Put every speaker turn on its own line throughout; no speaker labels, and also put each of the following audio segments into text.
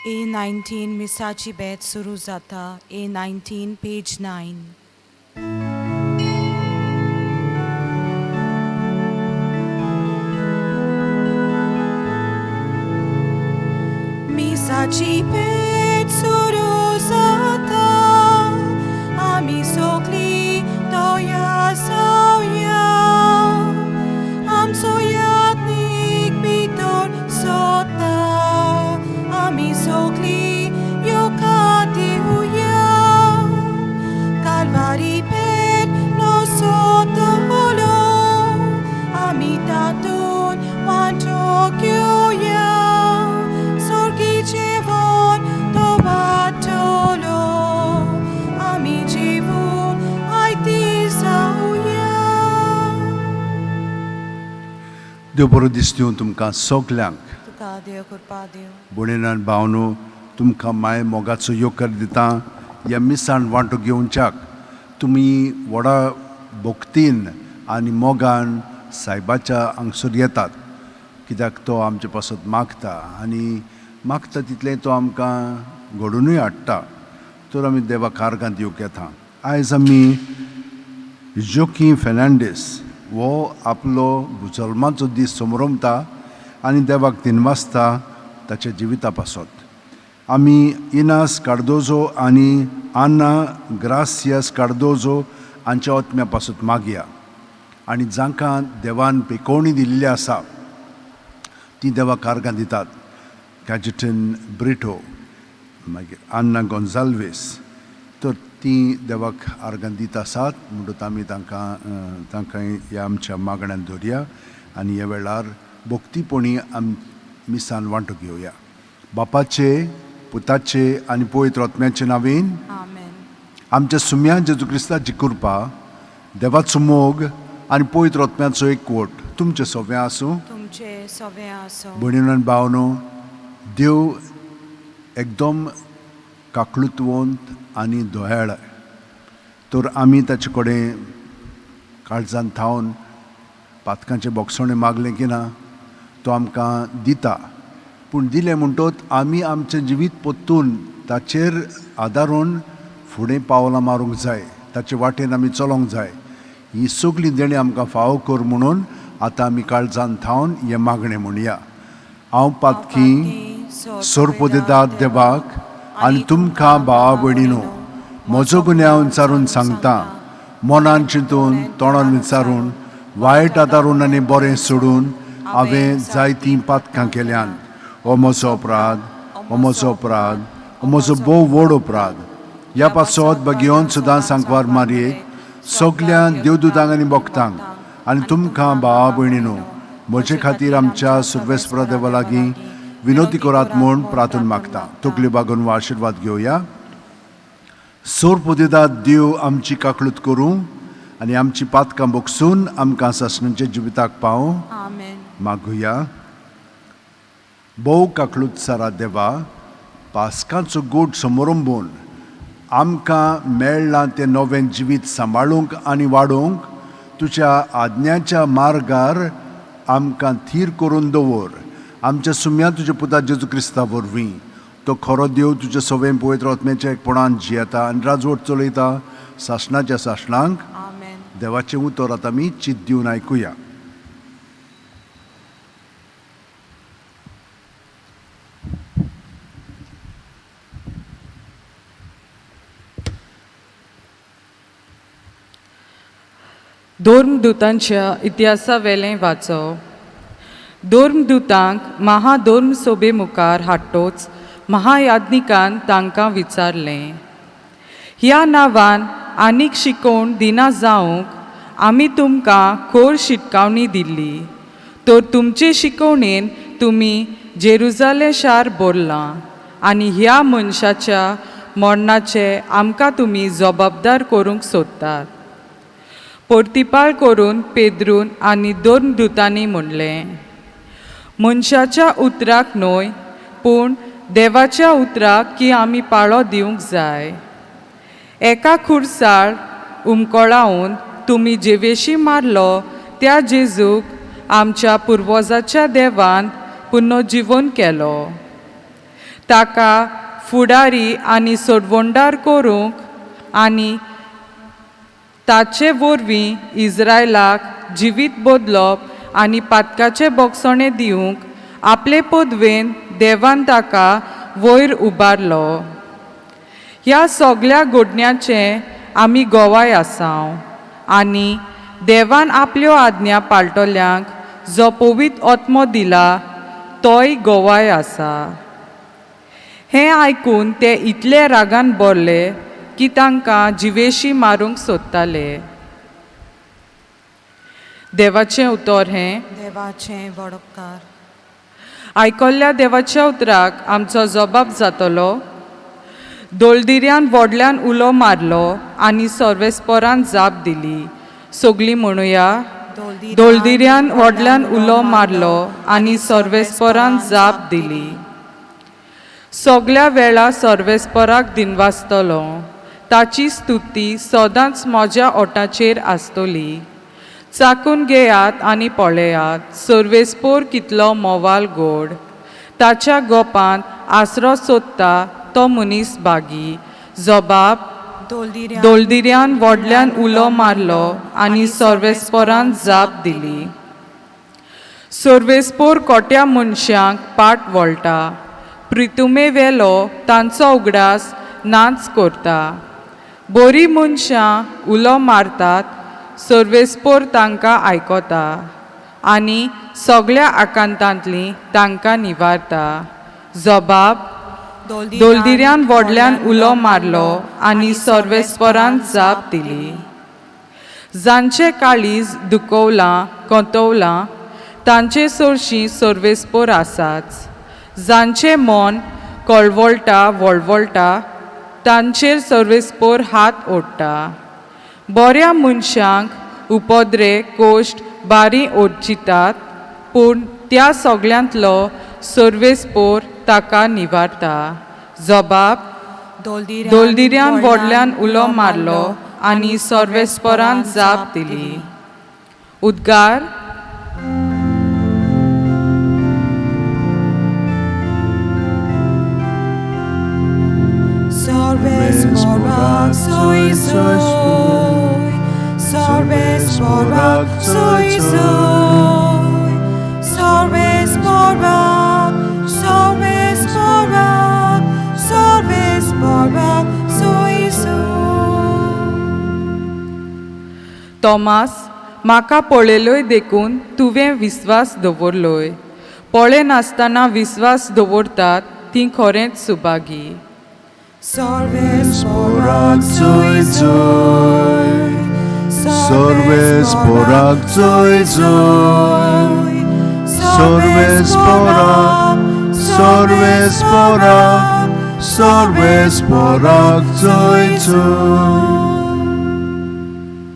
ए 19 मिसाची बेत सुरू जाता. ए 19 पेज 9. मिसाची भेट सुरू जाता, आमी सगळीं तयार जावया. आमचो याज्ञीक भितर सोदता, आमी सगळीं येवकार दिवया. कालवारी पेट नसतलो, आमी तातूंत वांटो घेवया. स्वर्गी जेवण तो वाडटलो, आमी जेवून आयती जावया.
देव बरो दीस दिवं तुमकां सगल्यांक.
तुका देव कृपा दिवं.
भयणीन भावनो, तुमकां माय मोगाचो येवकार दिता ह्या मिसान वांटो घेवच्याक. तुमी व्हडा भक्तीन आनी मोगान सायबाच्या हांगसर येतात, कित्याक तो आमचे पासत मागता आनी मागता तितलें तो आमकां घडोवनूय हाडटा. तर आमी देवा कार्गांत येवंक येता. आयज आमी जोकी फेर्नांडीस हो आपलो जल्माचो दीस समरमता आनी देवाक दिनवासता ताच्या जिविता पासत. आमी इनास कार्दोजो आनी आन्ना ग्रासियस कार्दोजो हांच्या आत्म्या पासत मागया आनी जांकां देवान पेकोवणी दिल्ली आसा ती देवा कार्गां दितात. कॅजटन ब्रिटो, मागीर आन्ना गोन्जाल्वीस, तर ती देवाक आर्गां दीत आसात. म्हणटकच आमी तांकां ह्या आमच्या मागण्यांत दवरया आनी ह्या वेळार भक्तीपणी आम मिसान वांटो घेवया. बापाचे, पुताचे आनी पवित्र आत्म्याचे नांवेन.
आमेन.
आमच्या सुम्या जेजू क्रिस्ताची कृपा, देवाचो मोग आनी पवित्र आत्म्याचो एकवट तुमचे सोंपें आसूं.
तुमचे सगळे आसूं.
भयणीनो आनी भावनो, देव एकदम काकळुतवंत आनी दयाळ, तर आमी ताचे कडेन काळजान थावन पातकांचें बोगसणें मागलें की ना तो आमकां दिता. पूण दिलें म्हणटोच आमी आमचें जिवीत परतून ताचेर आदारून फुडें पावलां मारूंक जाय, ताचे वाटेन आमी चलोंक जाय. ही सगळीं देणीं आमकां फावो कर म्हणून आतां आमी काळजान थावन हें मागणें म्हणया. हांव पातकी सोरपोदेदाद देवाक आनी तुमकां भावा भयणीनो म्हजो गुन्यांव विचारून सांगता. मनान चिंतून, तोंडान विचारून, वायट आदारून आनी बरें सोडून हांवें जायतीं पातकां केल्यान. हो म्हजो अपराध, हो म्हजो अपराध, हो म्हजो भोव व्हड अपराध. ह्या पासत बगयोन सुद्दां सांकवार मारयेक, सगल्या देवदूतांक आनी भक्तांक आनी तुमकां भावा भयणीनो म्हजे खातीर आमच्या सुर्वेस्परा देवा लागीं विनोती करात म्हूण प्रार्थून मागता. तकली बागून वा आशिर्वाद घेवया. सोरपुदेदाद देव आमची काकळूत करूं आनी आमची पातकां बोगसून आमकां सासणाच्या जिविताक पावूं.
आमेन.
मागुया. भोव काकळूत सारा देवा, पास्कांचो गोड समरंबून आमकां मेळ्ळां तें नवें जिवीत सांबाळूंक आनी वाडोवंक तुज्या आज्ञाच्या मार्गार आमकां थीर करून दवर. आमच्या सुम्या तुज्या पुता जेजू क्रिस्ता वरवीं. तो खरो देव, तुज्या सवें पवित्र आत्म्याच्या एकपणान जियेता आनी राजवट चलयता सासणाच्या सासणांक.
आमेन.
देवाचें उतर आतां आमी चित दिवन आयकुया.
धर्मदूतांच्या इतिहासावेलें वाचो. धर्मदूतांक महाधर्म सोबे मुखार हाडटोच महायाज्ञिकान तांकां विचारलें, ह्या नांवान आनीक शिकोवण दिना जावंक आमी तुमकां खोर शिटकावणी दिल्ली, तर तुमचे शिकोवणेन तुमी जेरुजालें शार भरलां आनी ह्या मनशाच्या मरणाचे आमकां तुमी जबाबदार करूंक सोदतात. पोर्तिपाळ करून पेद्रून आनी धर्मदूतांनी म्हणलें, मनशाच्या उतराक न्हय पूण देवाच्या उतराक की आमी पाळो दिवंक जाय. एका खुरसार उमकळावन तुमी जेवेशी मारलो त्या जेजूक आमच्या पुर्वजाच्या देवान पुनर्जिवन केलो. ताका फुडारी आनी सोडवणदार करूंक आनी ताचे वरवीं इज्रायलाक जिवीत बदलप आनी पातकाचे बोगसणें दिवंक आपले पदवेन देवान ताका वयर उबारलो. ह्या सगल्या घडण्याचे आमी गोवाय आसाव आनी देवान आपल्यो आज्ञा पाळटल्यांक जो पवित्र आत्मो दिला तोय गोवाय आसा. हें आयकून ते इतले रागान भरले की तांकां जिवेशी मारूंक सोदताले. देवाचें उतर हें.
देवाचें वडपकार.
आयकल्ल्या देवाच्या उतराक आमचो जबाब जातलो. दोलदिऱ्यान व्हडल्यान उलो मारलो आनी सर्वेस्परान जाप दिली. सगलीं म्हणुया. दोलदिऱ्यान व्हडल्यान उलो मारलो आनी सर्वेस्परान जाप दिली. सगल्या वेळा सर्वेस्पराक दिनवासतलो, ताची स्तुती सदांच म्हज्या ओठाचेर आसतली. चाकून घेयात आनी पळयात सर्वेस्पोर कितलो मोवाल गोड. ताच्या गोपांत आसरो सोदता तो मनीस बागी. जबाब. दोलदिऱ्यान व्हडल्यान उलो मारलो आनी सर्वेस्परान जाप दिली. सर्वेस्पोर कोट्या मनशांक पाट वळटा, प्रितुमे वेलो तांचो उगडास नाच करता. बरीं मनशां उलो मारतात, सर्वेस्पोर तांकां आयकता आनी सगल्या आकांतांतलीं तांकां निवारता. जबाब. दोलदिऱ्यान व्हडल्यान उलो मारलो आनी सर्वेस्परान जाप दिली. जांचें काळीज दुखवलां कोंतवलां तांचे सरशीं सर्वेस्पोर आसाच. जांचें मन कळवळटा वळवळटा तांचेर सर्वेस्पोर हात ओडटा. बऱ्या मनशांक उपद्रे कोश्ट बारी ओडचितात, पूण त्या सगल्यांतलो सर्वेस्पोर ताका निवारता. जबाब. दोलदिऱ्यान व्हडल्यान उलो मारलो आनी सर्वेस्परान जाप दिली. उद्गार.
Sarves soy soy, Sarves morak soy soy, Sarves morak, Sarves morak, Sarves morak soy soy.
Tomas, म्हाका पळयलोय देखून तुवें विस्वास दवरलोय. पळयनासतना विस्वास दवरतात ती खरेंच Subhagi.
Sarves morak soy soy,
Sarves porak zoy zoy, Sarves porak, Sarves porak, Sarves porak zoy zoy.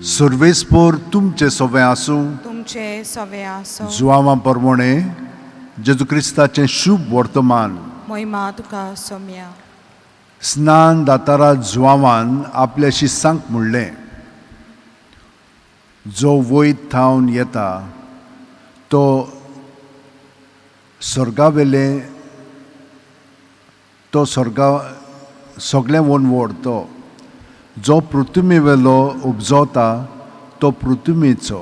सर्वेस्पोर तुमचे सवे आसूं.
तुमचे सवे आसो.
जुआवा परमोणे जेजू क्रिस्ताचें शुभ वर्तमान.
मोहिमा तुका सोम्या.
स्नान दातारा जुआवान आपल्या शिसांक म्हणलें, जो वयर थावन येता तो स्वर्गावेले तो स्वर्गा सगळें वन व्हड तो जो पृथ्वीवेलो उपजवता तो पृथ्वीचो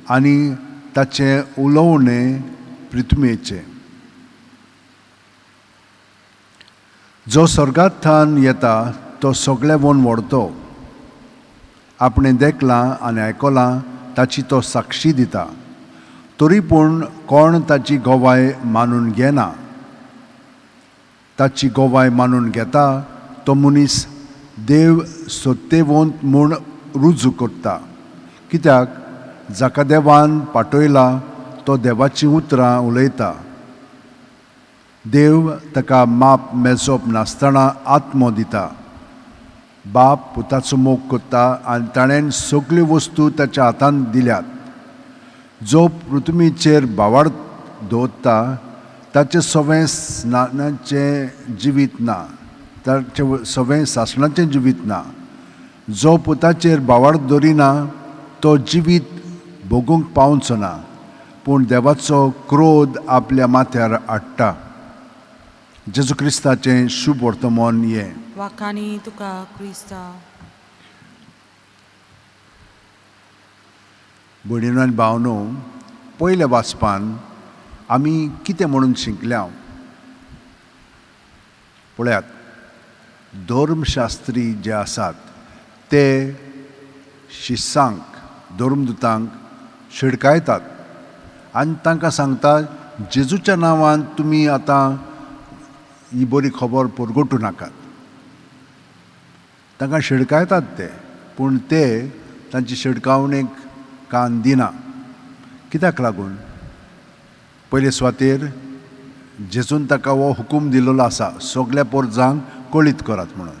आनी ताचें उलोवणें पृथ्वीचें. जो स्वर्गांत थावन येता तो सगळें वन व्हडतो. आपणें देखलां आनी आयकलां ताची तो साक्षी दिता, तरी पूण कोण ताची गवाय मानून घेना. ताची गवाय मानून घेता तो मनीस देव सत्तेवंत म्हूण रुजू करता, कित्याक जाका देवान पाठयला तो देवाचीं उतरां उलयता. देव ताका माप मेजप नासतना आत्मो दिता. बाप पुताचो मोग करता आनी ताणें सगल्यो वस्तू ताच्या हातांत दिल्यात. जो पृथ्वीचेर भावार्थ दवरता ताचें सवें स्नानाचें जिवीत ना, ताचें सवें सासणाचें जिवीत ना. जो पुताचेर भावार्थ दवरिना तो जिवीत भोगूंक पावचो ना, पूण देवाचो क्रोध आपल्या माथ्यार हाडटा. जेजू क्रिस्ताचें शुभ वर्तमान हें.
वाखाणी तुका क्रिस्ता.
भयणीनो आनी भावनो, पयल्या वाचपान आमी कितें म्हणून शिकल्या? पळयात, धर्मशास्त्री जे आसात ते शिसांक, धर्मदुतांक शिडकायतात आनी तांकां सांगतात, जेजूच्या नांवान तुमी आतां ही बरी खबर परगटूं नाकात. तांकां शिडकायतात ते, पूण ते तांची शिडकावणेक कान दिना. कित्याक लागून? पयले सुवातेर जेजून ताका हो हुकूम दिल्लो आसा, सगल्या पोरजांक कळीत करात म्हणून.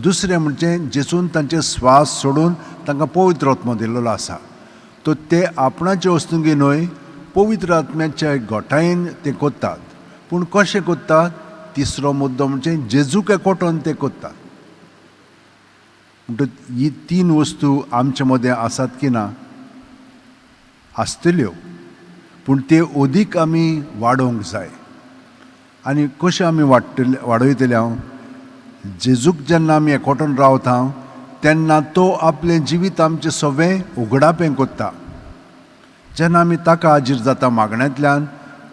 दुसरें म्हणजे जेजून तांचे स्वास सोडून तांकां पवित्र आत्मो दिल्लो आसा, तर ते आपणाचे वस्तुंगी न्हय, पवित्र आत्म्याच्या घटायेन ते करतात. पूण कशें करतात? तिसरो मुद्दो म्हणजे जेजूक एकवटून ते करतात. म्हणटकच ही तीन वस्तू आमचे मदें आसात की ना? आसतल्यो, पूण त्यो अदीक आमी वाडोवंक जाय. आनी कशें आमी वाडटले, वाडयतले? हांव जेजूक जेन्ना आमी एकवटून रावता तेन्ना तो आपलें जिवीत आमचें सगळें उगडापें करता. जेन्ना आमी ताका हाजीर जाता मागण्यांतल्यान,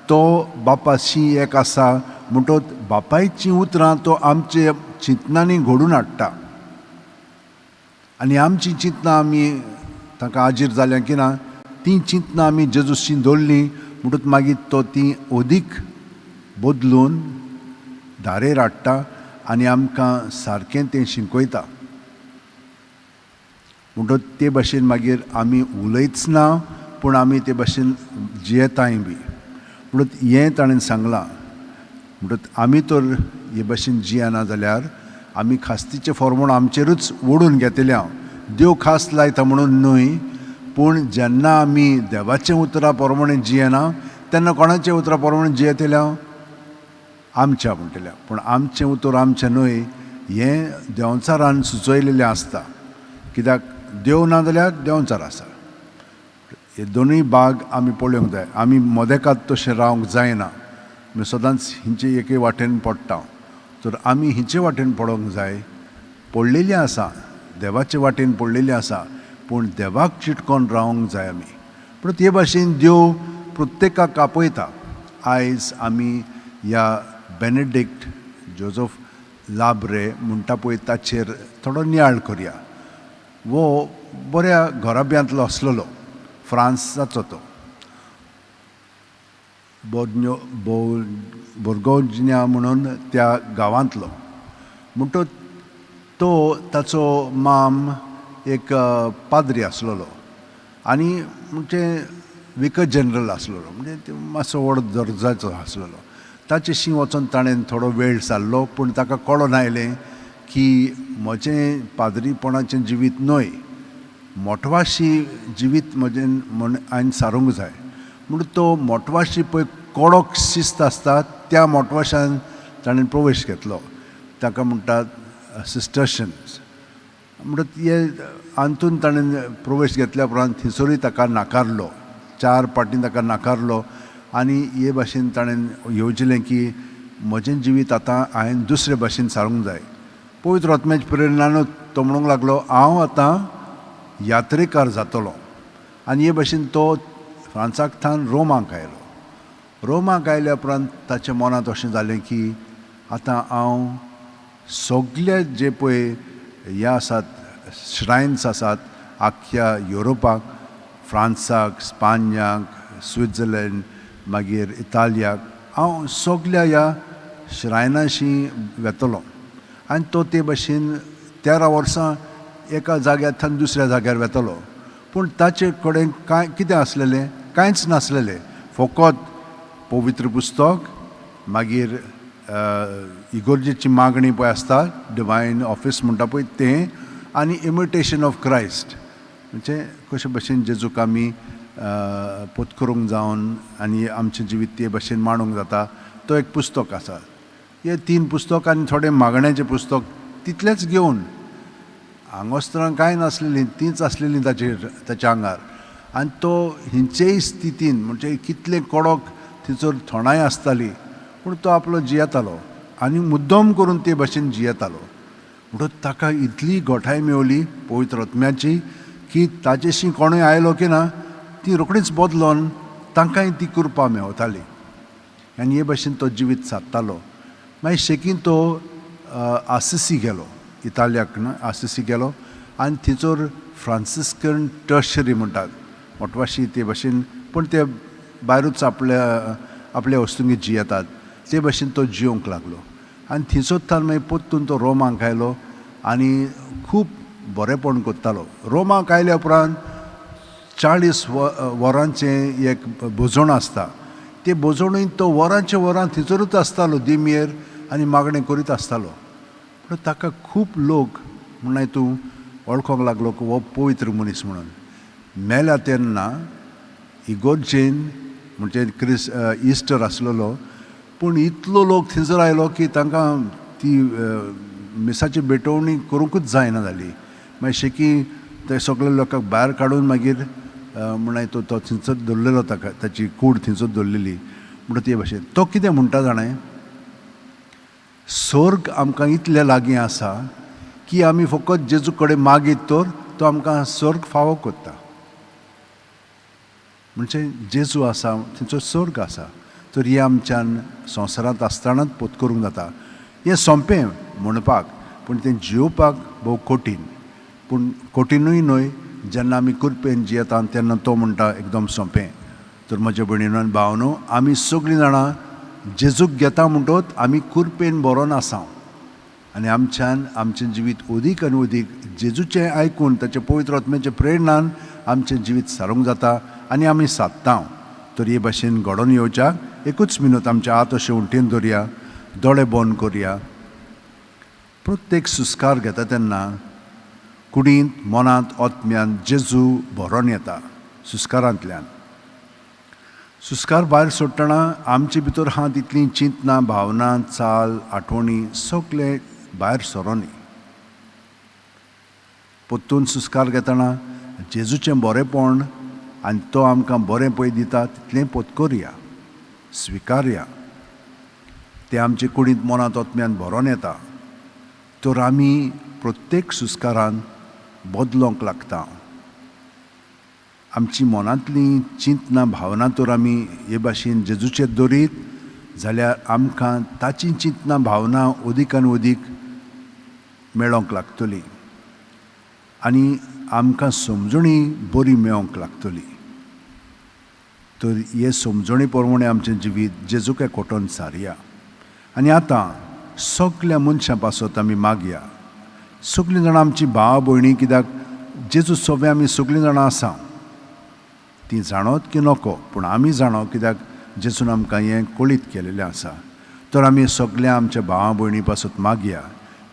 तो बापाशी एक आसा म्हणटकच बापायचीं उतरां तो आमचे चिंतनांनी घडून हाडटा. आनी आमचीं चिंतनां आमी ताका हाजीर जाल्या की ना, तीं चिंतनां आमी जेजूशी दवरलीं म्हणटकच मागीर तो तीं अदीक बदलून धारेर हाडटा आनी आमकां सारकें तें शिकयता. म्हणटकच ते भाशेन मागीर आमी उलयच ना, पूण आमी ते भाशेन जियेताय बी. म्हणटकच हें ताणें सांगलां. म्हणटकच आमी तर हे भाशेन जियेना जाल्यार आमी खास्तीचें फॉर्मूण आमचेरूच ओडून घेतले हांव. देव खास लायता म्हणून न्हय, पूण जेन्ना आमी देवाचें उतरां प्रमाणें जियेना तेन्ना कोणाचें उतरां प्रमाणें जियेतले हांव? आमच्या म्हणटल्या. पूण आमचें उतर आमचें न्हय, हें देंवचारान सुचयलेलें आसता. कित्याक देव ना जाल्यार देंवचार आसा. हे दोनूय भाग आमी पळोवंक जाय. आमी मदेकात तशें रावंक जायना. आमी सदांच हिंचे एके वाटेन पडटा, तर आमी हिंचे वाटेन पडोंक जाय. पडलेली आसा, देवाचे वाटेन पडलेली आसा, पूण देवाक चिटकोन रावंक जाय आमी. पूण ते भाशेन देव प्रत्येकाक आपयता. आयज आमी ह्या बेनेडिक्ट जोजफ लाब्रे म्हणटा पळय ताचेर थोडो नियाळ करया. वो बऱ्या घराब्यांतलो आसलेलो, फ्रांसाचो तो, बोर्न्यो बोर्गोन्या म्हणून त्या गांवांतलो. म्हणटकच तो ताचो माम एक पाद्री आसलेलो आनी म्हणजे विकर जनरल आसलेलो, म्हणजे मातसो व्हड दर्जाचो आसलेलो. ताचेशी वचोन ताणें थोडो वेळ सारलो, पूण ताका कळोन आयलें की म्हजें पाद्रीपणाचें जिवीत न्हय, मोटवाशी जिवीत म्हजें म्हण हांवें सारूंक जाय. म्हणून तो मोटवाशी पळय कडक शिस्त आसता त्या मोटवाशान ताणें प्रवेश घेतलो. ताका म्हणटात सिस्टर्शन्स. म्हणटकच हे अंतून ताणें प्रवेश घेतल्या उपरांत थंयसरूय ताका नाकारलो, 4 पाटी ताका नाकारलो. आनी हे भाशेन ताणें येवजिलें की म्हजें जिवीत आतां हांवें दुसरे भाशेन सारूंक जाय. पवित्र आत्म्याच्या प्रेरणानूच तो म्हणूंक लागलो, हांव आतां यात्रेकार जातलो. आनी हे भाशेन तो फ्रांसाक थावन रोमाक आयलो. रोमाक आयल्या उपरांत ताच्या मनांत अशें जालें की आतां हांव सगळे जे पळय हे आसात, श्रायन्स आसात आख्ख्या युरोपाक, फ्रांसाक, स्पान्याक, स्विट्झर्लंड, मागीर इतालियाक, हांव सगल्या ह्या श्रायनाशी वेतलो. आनी तो ते भाशेन 13 वर्सां एका जाग्यार थावन दुसऱ्या जाग्यार वेतलो. पूण ताचे कडेन कांय कितें आसलेलें? कांयच नासलेलें. फकत पवित्र पुस्तक, मागीर इगोर्जेची मागणी पळय आसता, डिवायन ऑफिस म्हणटा पळय तें, आनी इमिटेशन ऑफ क्रायस्ट, म्हणजे कशे भशेन जेजूक आमी पोतकरूंक जावन आनी आमचें जिवीत ते भशेन मांडूंक जाता, तो एक पुस्तक आसा. हे 3 पुस्तक आनी थोडे मागण्याचें पुस्तक तितलेंच घेवन, आंगोस्त्रां कांय नासलेलीं, तींच आसलेलीं ताचेर, ताच्या आंगार. आनी तो हिंचेय स्थितीन, म्हणजे कितलें कडक थंयसर थोंडाय आसताली, पूण तो आपलो जियेतालो. आनी मुद्दम करून ते भाशेन जियेतालो. म्हणटकच ताका इतली गोठाय मेवली पवित्र आत्म्याची की ताजेशी कोणूय आयलो की ना ती रोखडीच बदलोन तांकांय ती कृपा मेवताली आनी हे भाशेन तो जिवीत सादतालो. मागीर शेकीं तो आसिसी गेलो, इतालियाक न्हय आसिसी गेलो आनी थंयसर फ्रांसिस्कन टर्शरी म्हणटात मोटवाशी ते भाशेन, पूण ते भायरूच आपल्या आपल्या वस्तूंनी जियेतात ते भाशेन तो जियोंक लागलो. आनी थंयसर तान मागीर परतून तो रोमाक आयलो आनी खूब बरेंपण करतालो. रोमाक आयल्या उपरांत 40 वरांचें एक भोजण आसता, ते भोजणूय तो वरांचे वरां थंयसरूच आसतालो दिमयेर आनी मागणें करीत आसतालो. पूण ताका खूब लोक म्हणल्यार तूं वळखोंक लागलो की हो पवित्र मनीस म्हणून. मेल्या तेन्ना इगोर्जेन म्हणजे क्रिस इस्टर आसलेलो, पूण इतलो लोक थंयसर आयलो की तांकां ती मिसाची भेटवणी करूंकूच जायना जाली. मागीर शेकी ते सगळे लोकांक भायर काडून मागीर म्हणल्यार तो तो थंयसर दवरलेलो, ताका ताची कूड थंयसर दवरलेली. म्हणटा ते भाशेन तो कितें म्हणटा जाणें, स्वर्ग आमकां इतले लागीं आसा की आमी फकत जेजू कडेन मागीत तर तो आमकां स्वर्ग फावो करता. म्हणजे जेजू आसा थंयचो स्वर्ग आसा, तर हें आमच्यान संवसारांत आसतनाच पोत करूंक जाता. हें सोंपें म्हणपाक, पूण तें जियोवपाक भोव कठीण. पूण कठिणूय न्हय, जेन्ना आमी कृपेन जियेता तेन्ना तो म्हणटा एकदम सोंपें. तर म्हज्या भयणीनो आनी भावनो, आमी सगळीं जाणां जेजूक घेता म्हणटोच आमी कृपेन बरोन आसा आनी आमच्यान आमचें जिवीत अदीक आनी अदीक जेजूचें आयकून ताचे पवित्र आत्म्याचे प्रेरणान आमचें जिवीत सारूंक जाता आनी आमी सादता. तर हे भाशेन घडोवन येवच्याक एकूच मिनत आमच्या हात अशें उंटेन दवरया, दोळे बंद करया. प्रत्येक सुस्कार घेता तेन्ना कुडींत मनांत आत्म्यान जेजू भरोन येता सुस्कारांतल्यान. सुस्कार भायर सोडटना आमचे भितर आहा तितलीं चिंतनां, भावना, चाल, आठवणी सगळें भायर सरोनी. परतून सुस्कार घेतना जेजूचें बरेंपण आनी तो आमकां बरें पळय दिता तितलें पोत करया, स्विकारया. तें आमचे कुडींत मनांत आत्म्यान भरोन येता. तर आमी प्रत्येक सुस्कारान बदलोंक लागता. आमची मनांतलीं चिंतनां, भावनां तर आमी हे भाशेन जेजूचेर दवरीत जाल्यार आमकां ताचीं चिंतनां, भावनां अदीक आनी अदीक मेळोंक लागतली आनी आमकां समजणी बरी मेळोंक लागतली. तर हे समजणी प्रमाणे आमचें जिवीत जेजूक एकवटोन सारया. आनी आतां सगल्या मनशां पासत आमी मागया. सगळीं जाणां आमची भाव भयणी, कित्याक जेजू सोबे आमी सगळीं जाणां आसा, ती जाणोत की नको, पूण आमी जाणो कित्याक जेजून आमकां हें कळीत केलेलें आसा. तर आमी सगल्या आमच्या भावा भयणी पासत मागया,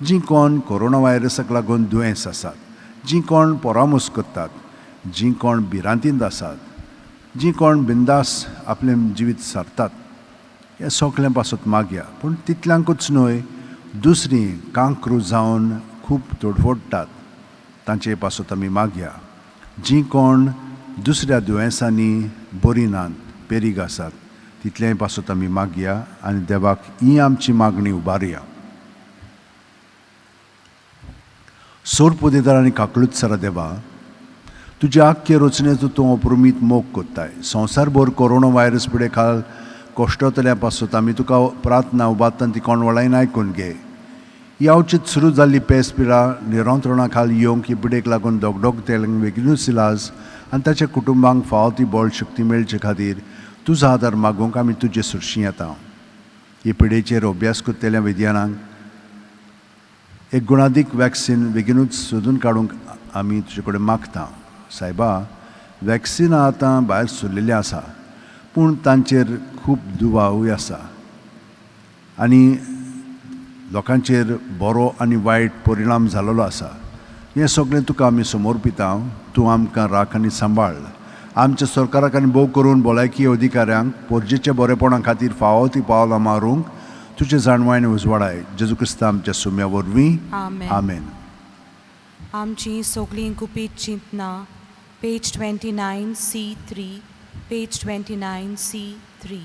जीं कोण कोरोना व्हायरसाक लागून दुयेंस आसात, जीं कोण परामोस करतात, जीं कोण भिरांतींत आसात, जीं कोण बिंदास आपलें जिवीत सारतात, हें सगळें पासत मागया. पूण तितल्यांकूच न्हय, दुसरीं कांक्रू जावन खूब तडफडटात तांचे पासत आमी मागया. जीं कोण दुसऱ्या दुयेंसांनी बरीं नात, पेरीग आसात, तितलेंय पासत आमी मागया आनी देवाक ही आमची मागणी उबारया. सोरपुदेदार आनी काकळूत सरा देवा, तुज्या आख्खे रचनेचो तूं अप्रमीत मोग कोत्ताय. संवसारभर कोरोना व्हायरस पिडे खाल कश्टतल्या पासत आमी तुका प्रार्थना उबारता, ती कोण वळायन आयकून घे. ही अवचीत सुरू जाल्ली पेस पिडा निरंत्रणा खाल येवंक ही पिडेक लागून दोगदोग बेगिनूच इलाज आनी ताच्या कुटुंबांक फावो ती बळ शक्ती मेळचे खातीर तुजो आदार मागूंक आमी तुजे सुरशी येता. ही पिडेचेर अभ्यास करतल्या विज्ञानांक एक गुणादीक वॅक्सीन बेगिनूच सोदून काडूंक आमी तुजे कडेन मागता. सायबा, वॅक्सिनां आतां भायर सरलेलीं आसा, पूण तांचेर खूब दुबावूय आसा आनी लोकांचेर बरो आनी वायट परिणाम जाल्लो आसा. हें सगळें तुका आमी समर्पिता. तूं आमकां राख आनी सांबाळ. आमच्या सरकाराक आनी भोव करून भलायकी अधिकाऱ्यांक पोरजेच्या बरेपणा खातीर फावो ती पावलां मारूंक तुजे जाणवायन उजवाडाय. जेजू क्रिस्ता आमच्या सुम्या वरवीं,
आमेन.
आमेन.
आमची सगळीं गुपीत चिंतनां पेज 29 C3, page 29 C3.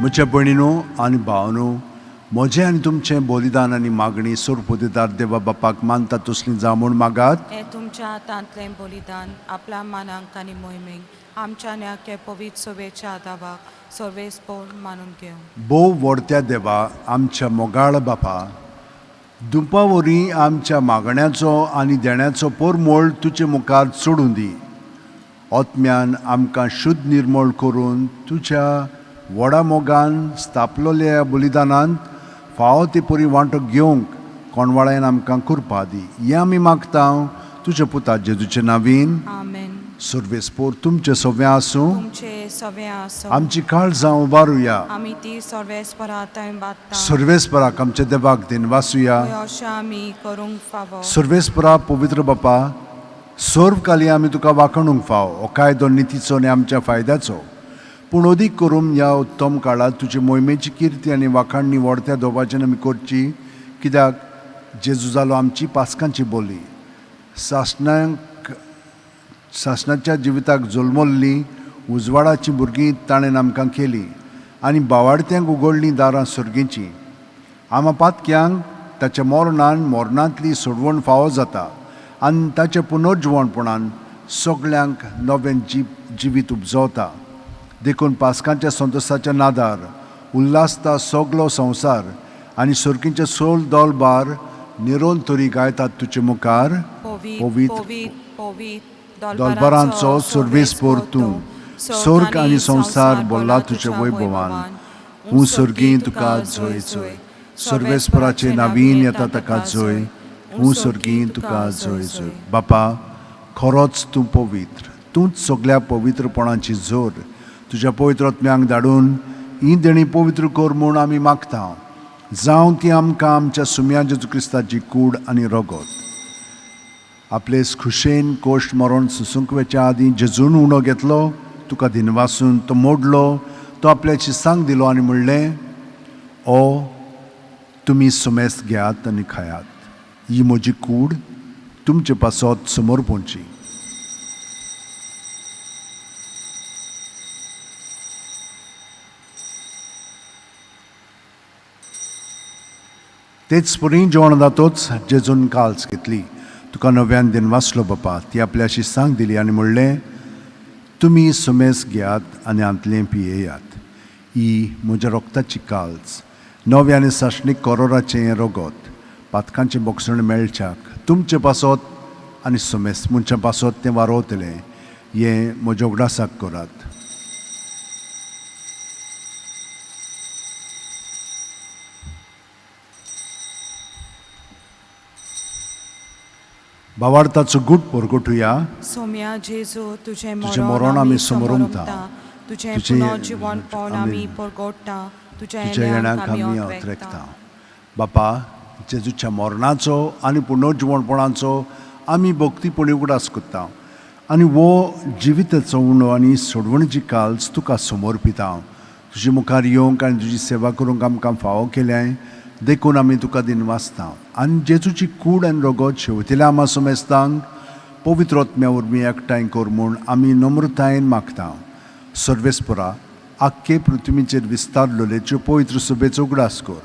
म्हज्या भयणीनो आनी भावानो, म्हजें आनी तुमचें बलिदान आनी मागणी सोरपोतेदार देवा बापाक मानता तसली जावं म्हूण मागात.
हें तुमच्या हातांतलें बलिदान आपल्या मानांक आनी मोहिमेक आमच्या न्याके पवित्र सभेच्या दावाक सर्वेस्पोर मानून घेवं.
भोव व्हडत्या देवा, आमच्या मोगाळ बापा, दुंपा वरी आमच्या मागण्याचो आनी देण्याचो पोरमोळ तुजे मुखार चडूं दी. आत्म्यान आमकां शुद्ध निर्मळ करून तुज्या व्हडा मोगान स्थापलोल्या बलिदानांत फावो ते परी वांटो घेवंक कोणवाळ्यान आमकां कृपा दी. हें आमी मागता तुज्या पुता जेजूचे नावीन.
आमेन.
सर्वेस्पोर तुमचें सगळें आसूं.
तुमचे सगळें आसूं.
आमची काळजां उबारुया.
आमी ती सर्वेस्परा थंय बादता.
सर्वेस्पराक आमच्या देवाक दिनवासुया.
हय, अशें आमी करूंक फावो.
सर्वेस्परा पवित्र बापा, सर्व काली आमी तुका वाखणूंक फाव. हो कायदो नितीचो आनी आमच्या फायद्याचो, पूण अदीक करून ह्या उत्तम काळांत तुजी मोहिमेची किर्ती आनी वाखाणणी व्हडत्या दोबाच्यान आमी करची, कित्याक जेजू जालो आमची पास्कांची बोली. सासणांक सासणाच्या जिविताक जल्मल्लीं उजवाडाचीं भुरगीं ताणें आमकां केलीं आनी बावाडत्यांक उगडलीं दारां सर्गीचीं. आमा पातक्यांक ताच्या मरणान मरणांतली सोडवण फावो जाता आनी ताच्या पुनर्जिवणपणान सगल्यांक नवें जिवीत उपजवता. देखून पास्कांच्या संतोसाच्या नादार उल्हासता सगलो संवसार आनी सर्गीचे सोल दोलबार निरोन तरी गायतात तुजे मुखार.
पवित्र पवित्र पवित्र
दोलबारांचो सर्वेस्पोर तूं, स्वर्ग आनी संवसार भरला तुज्या वैभवान. हूं सर्गीं तुका जय जय. सर्वेस्पराचे नवीन येता ताका जय. हूं सर्गीं तुका जय जय. बापा, खरोच तूं पवित्र, तूंच सगल्या पवित्रपणाची जोर. तुज्या पवित्र आत्म्यांक धाडून ही देणी पवित्र कर म्हूण आमी मागता. जावं ती आमकां आमच्या सुम्या जेजू क्रिस्ताची कूड आनी रगत. आपले खुशेन कोश्ट मरण सुसूंक वेच्या आदीं जेजून उणो घेतलो, तुका दिनवासून तो मोडलो, तो आपल्याची सांग दिलो आनी म्हणलें, ओ तुमी सुमेस्त घेयात आनी खायात, ही म्हजी कूड तुमचे पासत समर्पणची. तेच परी जेवण जातोच जेजून काल्स घेतली, तुका नव्यान दिनवासलो बापा, ती आपल्याशी सांग दिली आनी म्हणलें, तुमी सुमेस घेयात आनी हांतलें पियेयात, ही म्हज्या रोगताची काल्स, नव्या आनी सासणीक कोरोराचें हें रगत, पातकांचें बोगसण मेळच्याक तुमचे पासत आनी सुमेस मनशां पासत तें वारोवतलें. हें म्हज्या उगडासाक करात. भावार्थाचो गूट परगटुया.
सोम्या जेजू, तुजें
तुजें
मरण आमी समोरमता, तुजें
तुजें
पुनर्जिवणपण आमी परगोडटा, तुज्या
तुज्या
येण्याक
येण्याक
आमी
आमी
अत्रेकता.
अत्रेकता. बापा, जेजूच्या मरणाचो आनी पुनर्जिवणपणाचो आमी भक्तीपणी उगडास करता आनी हो जिविताचो उणो आनी सोडवणीची काल्स तुका समर्पिता. तुजे मुखार येवंक आनी तुजी सेवा करूंक आमकां फावो केल्याय देखून आमी तुका दिनवासता. आनी जेजूची कूड आनी रगत शेवटिल्या आमा समेस्तांक पवित्र आत्म्या वरवीं एकठांय कर म्हूण आमी नम्रतायेन मागता. सर्वेस्परा, आख्खे पृथ्वीचेर विस्तारलेल्यो पवित्र सभेचो उगडास कर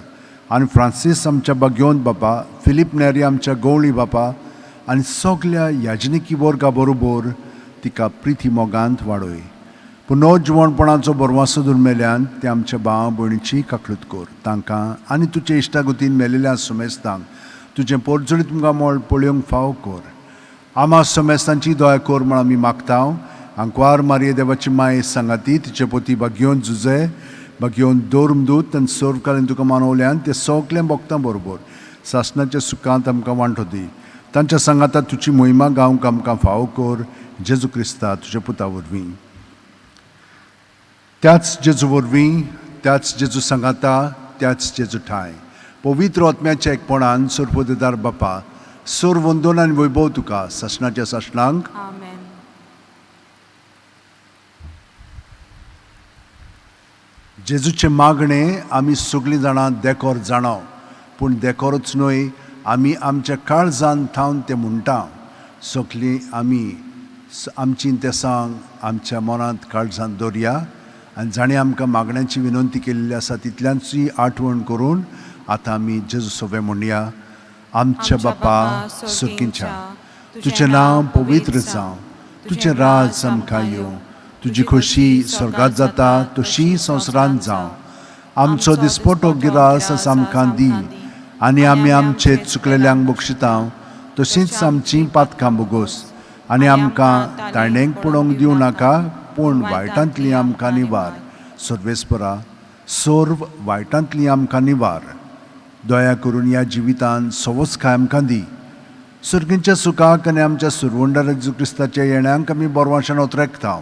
आनी फ्रांसीस आमच्या बाग्योन बापा, फिलीप नेरी आमच्या गवळी बापा आनी सगल्या याजनिकी वर्गा बरोबर तिका प्रिती मोगांत वाडय. पुनर्जिवणपणाचो बरवासो दुर्मेल्यान ते आमच्या भाव भयणीची काकळूत कर. तांकां आनी तुजे इश्टागतीन मेलेल्या सुमेस्तांक तुजें पोरजोळीत तुमकां मोळ पळोवंक फावो कर. आमा समेस्तांची दया कर म्हूण आमी मागता. आंकवार मारये देवाची माय सांगाती तिचे पोती बागयोन जुजे बागयोन दोर्मदूत आनी सर्वकालीन तुका मानवल्यान ते सगळें भोगता बरोबर सासणाच्या सुखांत आमकां वांटो दी. तांच्या सांगाता तुजी मोहिमा गावंक आमकां फावो कर. जेजू क्रिस्ता तुज्या पुता वरवीं. त्याच जेजू वरवीं, त्याच जेजू सांगाता, त्याच जेजू ठांय पवित्र आत्म्याच्या एकपणान सर्वदेदार बापा, सोर वंदन आनी वैभव तुका सासणाच्या सासणांक.
आमेन.
जेजूचें मागणें आमी सगळीं जाणां देकोर जाणां, पूण देकोरूच न्हय, आमी आमच्या काळजान थावन तें म्हणटा. सगळीं आमी आमची तेसांग आमच्या मनांत काळजान दवरया आनी जाणें आमकां मागण्यांची विनंती केल्ली आसा तितल्यांची आठवण करून आतां आमी जेजू सवे म्हणया. आमच्या बापा सुर्कींच्या, तुजें नांव पवित्र जावं, तुजें राज आमकां येवं, तुजी खोशी स्वर्गात जाता तशी संवसारांत जावं. आमचो दिसपटो गिरास आमकां दी आनी आमी आमचे चुकलेल्यांक बक्षिता तशींच आमचीं पातकां बोगोस आनी आमकां ताणेंक पळोवंक दिवं नाका, पूण वायटांतली आमकां निवार. सर्वेस्परा, सर्व वायटांतली आमकां निवार. दया करून ह्या जिवितान सवस्काय आमकां दी. सर्गींच्या सुखाक आनी आमच्या सुरवंडार जेजू क्रिस्ताच्या येण्यांक आमी बरवाशान ओतरेकता.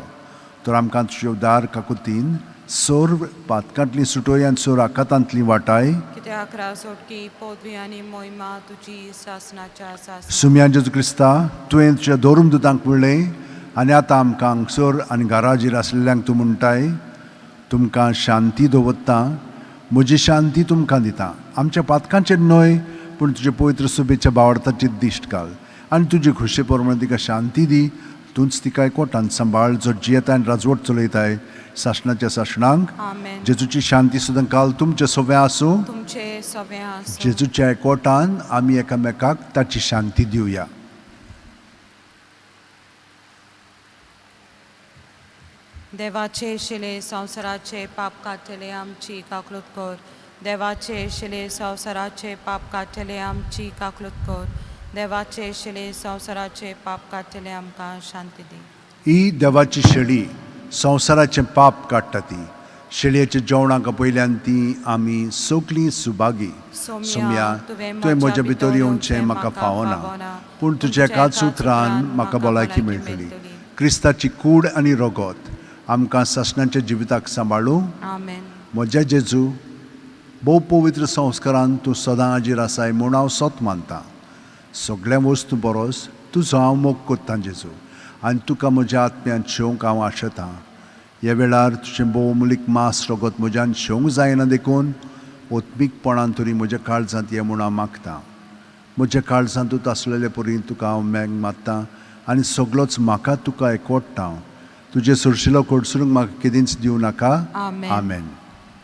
तर आमकां तुज्या उदार काकुतीन सर्व पातकांतली सुटोय आनी सर्व आकातांतली वाटाय.
कित्याक रासोटकी पदवी आनी मोहिमा तुजी सासनाच्या सासना.
सुम्या जेजू क्रिस्ता, तुवें तुज्या धोरून दुतांक म्हणलें आनी आतां आमकां हांगसर आनी घराचेर आसलेल्यांक तूं म्हणटाय, तुमकां शांती दवरता, म्हजी शांती तुमकां दिता. आमच्या पातकांचेर न्हय, पूण तुजे पवित्र सुबेच्या बावडताची दिश्ट घाल आनी तुजी खोशे प्रमाण तिका शांती दी. तूंच तिका एकवटान सांबाळ, जो जियेता आनी राजवट चलयताय सासणाच्या सासणांक.
आमेन.
जेजूची शांती सुद्दां काल तुमचे सगळें आसूं.
तुमचे सगळें आसूं.
जेजूच्या एकवटान आमी एकामेकाक ताची शांती दिवया.
देवाचे शिले संवसाराचे पाप काडटले आमची काकलूत कर. देवाचे शिले संवसाराचे पाप काडटले आमची काकलूत कर. देवाचे शिले संवसाराचे पाप काडटले आमकां शांती दी.
ही देवाची शेळी संवसाराचें पाप काडटा. ती शेळयेच्या जेवणाक पयल्यान ती आमी सगलीं सुभागी. सोम्या, तुवें म्हज्या भितर येवचें म्हाका फावना, पूण तुज्या एकाच उतरान म्हाका भलायकी मेळटली. क्रिस्ताची कूड आनी रगत आमकां सासणाच्या जिविताक सांबाळूं.
आमेन.
म्हज्या जेजू, भोव पवित्र संस्कारान तूं सदां हाजीर आसाय म्हूण हांव सत मानतां. सगळ्या वस्तू बरोस तुजो हांव मोग कोत्तां जेजू, आनी तुका म्हज्या आत्म्यान शेवंक हांव आशेतां. ह्या वेळार तुजें भोवमुलीक मास रगत म्हज्यान शेवंक जायना, देखून ओत्मीकपणान तरी म्हज्या काळजांत ये म्हूण हांव मागतां. म्हज्या काळजांतूच आसलेले परी तुका हांव मेग मारतां आनी सगलोच म्हाका तुका एकवटता. तुजें सुरशिलो कडसरूंक म्हाका केदींच दिवं नाका.
आमेन.
आमेन.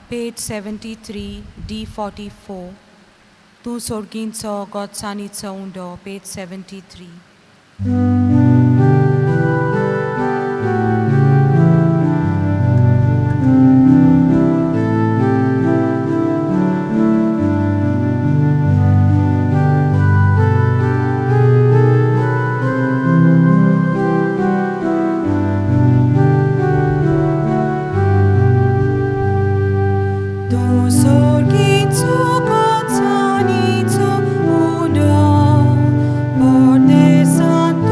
पेज 73 D 44. तूं सोर्गींचो गोत्सानीचो उंडो. पेज 73. तूं सोर्गींचो गोत्सानीचो उंडो, परदेसांत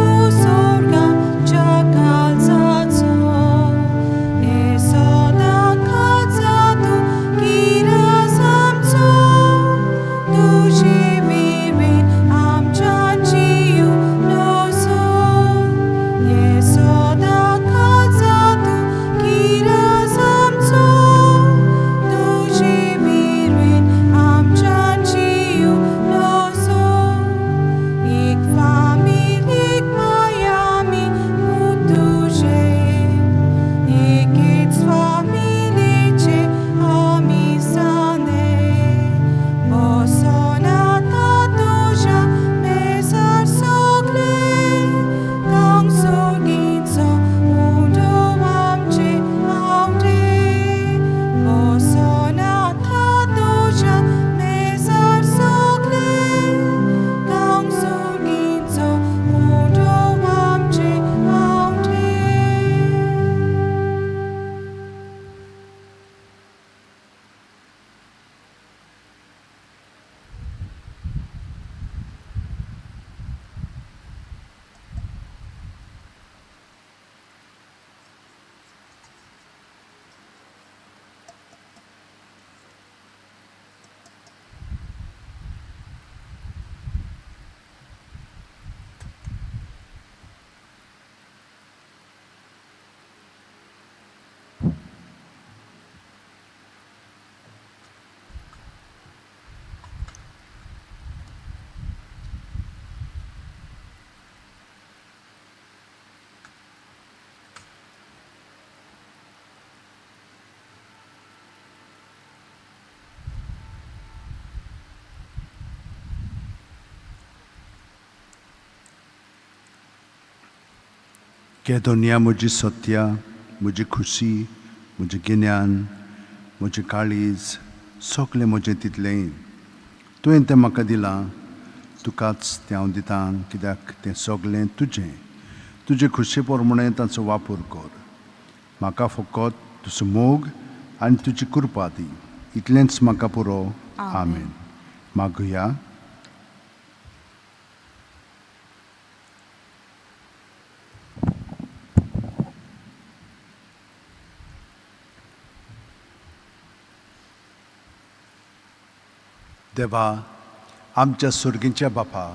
केदोनिया म्हजी सत्या, म्हजी खुशी, म्हजें गिन्यान, म्हजें काळीज, सगलें म्हजें तितलेंय तुवें तें म्हाका दिलां. तुकाच तें हांव दितां, कित्याक तें सगलें तुजें. तुजे खुशे प्रमाणें तांचो वापर कर. म्हाका फकत तुजो मोग आनी तुजी कृपा दी, इतलेंच म्हाका पुरो. आमेन. मागुया. देवा, आमच्या सर्गीच्या बापा,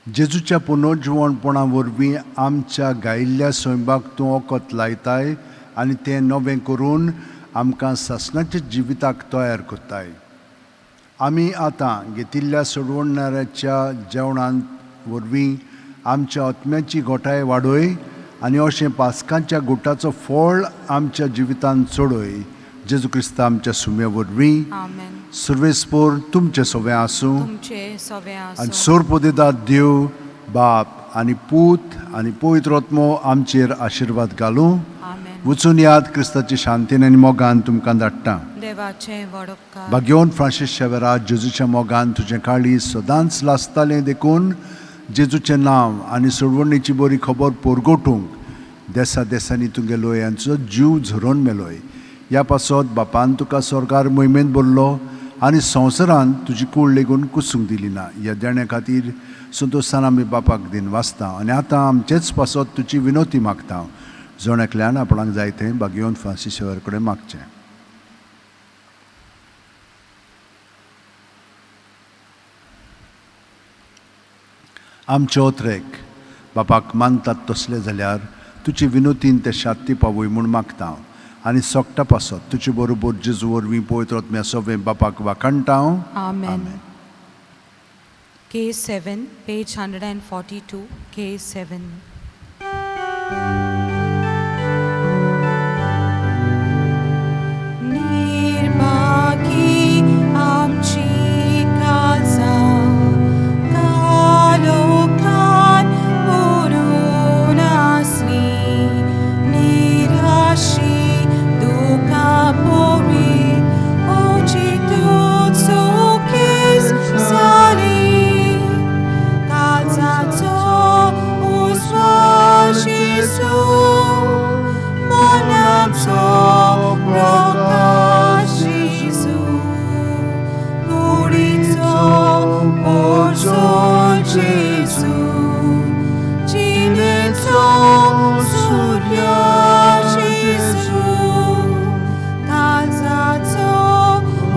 जेजूच्या पुनर्जिवणपणा वरवीं आमच्या गायिल्ल्या सैमाक तूं वखद लायताय आनी तें नवें करून आमकां सासणाच्या जिविताक तयार करताय. आमी आतां घेतिल्ल्या सोडवणाऱ्याच्या जेवणां वरवीं आमच्या आत्म्याची घोटाय वाडय आनी अशें पास्कांच्या गुटाचो फळ आमच्या जिवितांत चडय. जेजू क्रिस्ता आमच्या सुम्या वरवीं.
आमेन.
सर्वेस्पोर तुमचें सगळें आसूं.
तुमचे सगळें
आनी
आसूं.
सोरपोदेदाद देव बाप आनी पूत आनी पवित्र आत्मो आमचेर आशिर्वाद घालूं.
आमेन.
वचून याद क्रिस्ताची शांतीन आनी मोगान तुमकां धाडटा.
देवाचें व्हड उपकार.
भाग्योन फ्रांसीस शेवेरा, जेजूच्या मोगान तुजें काळीज सदांच लासतालें, देखून जेजूचें नांव आनी सोडवणीची बरी खबर पोरगोटूंक देसा देसांनी तुगे लोयांचो जीव झरोवन मेलोय. ह्या पासत बापान तुका स्वर्गार मोहिमेंत भरलो आनी संवसारांत तुजी कूड लेगून कुसूंक दिली ना. ह्या देण्या खातीर संतोशान आमी बापाक दिन वाचता आनी आतां आमचेच पासत तुजी विनोती मागता. जण एकल्यान आपणाक जाय तें भाग्योन फ्रांसीस शेवर कडेन मागचें. आमचे ओत्रेक बापाक मानतात तसले जाल्यार तुजे विनोतीन ते शांती पावय म्हूण मागता आनी सोगटा पासत तुजे बरोबर जेजू वरवीं पवित्र आत्म्या सगळें बापाक वाखाणटा हांव.
आमेन. K7, page 142, K7. निर्भागी आमची काळजां कालोखान भरून आसली, निराशी दुखां पळयत अवचितूच सुखीच जाली. काळजाचो उजवाड जेजू, मनाचो प्रकाश जेजू, कुडीचो पोरजोळ जेजू, जिणेचो सूर्य जेजू, काळजाचो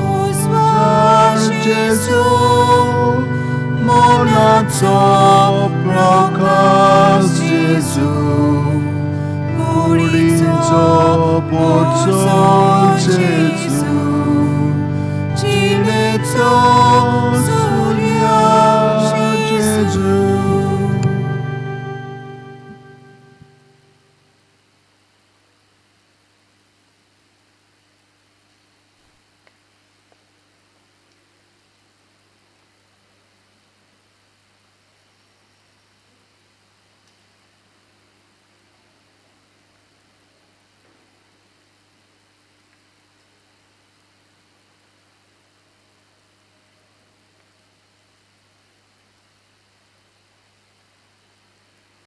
उजवाड जेजू, मनाचो प्रकाश जेजू, कुडीचो पोरजोळ जेजू, जिणेचो